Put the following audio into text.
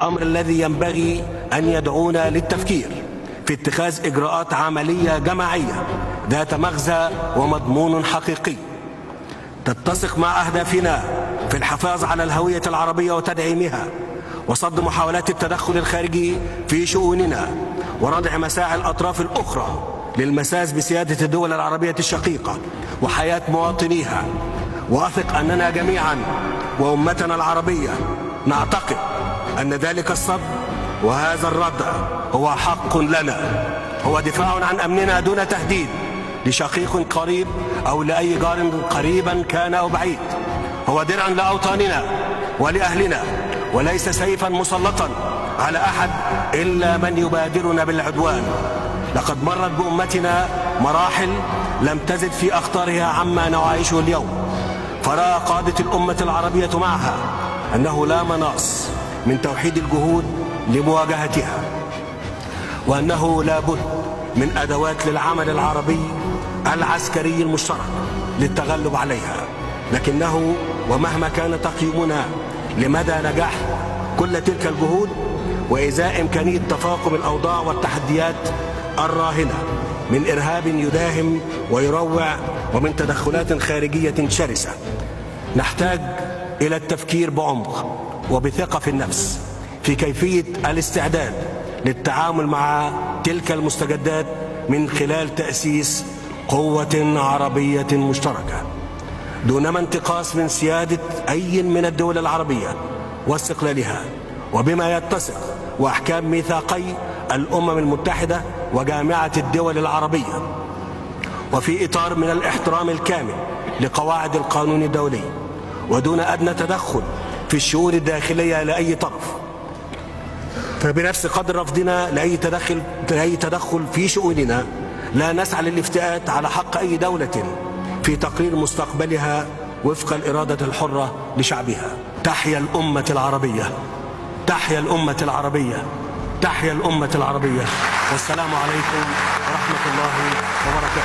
الأمر الذي ينبغي أن يدعونا للتفكير في اتخاذ إجراءات عملية جماعية ذات مغزى ومضمون حقيقي تتسق مع أهدافنا في الحفاظ على الهوية العربية وتدعيمها، وصد محاولات التدخل الخارجي في شؤوننا، وردع مساعي الأطراف الأخرى للمساس بسيادة الدول العربية الشقيقة وحياة مواطنيها. وأثق أننا جميعا وأمتنا العربية نعتقد أن ذلك الصد وهذا الردع هو حق لنا، هو دفاع عن أمننا دون تهديد لشقيق قريب أو لأي جار قريبا كان أو بعيد، هو درع لأوطاننا ولأهلنا، وليس سيفا مسلطا على أحد إلا من يبادرنا بالعدوان. لقد مرت بأمتنا مراحل لم تزد في أخطارها عما نعيشه اليوم، فرأى قادة الأمة العربية معها أنه لا مناص من توحيد الجهود لمواجهتها، وأنه لا بد من أدوات للعمل العربي العسكري المشترك للتغلب عليها. لكنه ومهما كان تقييمنا لمدى نجاح كل تلك الجهود، وإزاء إمكانية تفاقم الأوضاع والتحديات الراهنة من إرهاب يداهم ويروع ومن تدخلات خارجية شرسة، نحتاج إلى التفكير بعمق وبثقة في النفس في كيفية الاستعداد للتعامل مع تلك المستجدات من خلال تأسيس قوة عربية مشتركة دون ما انتقاص من سيادة أي من الدول العربية واستقلالها، وبما يتسق وأحكام ميثاقي الأمم المتحدة وجامعة الدول العربية، وفي إطار من الاحترام الكامل لقواعد القانون الدولي، ودون أدنى تدخل في الشؤون الداخلية لأي طرف. فبنفس قدر رفضنا لأي تدخل في شؤوننا، لا نسعى للافتئات على حق أي دولة في تقرير مستقبلها وفق الإرادة الحرة لشعبها. تحيا الأمة العربية، تحيا الأمة العربية، تحيا الأمة العربية، والسلام عليكم ورحمة الله وبركاته.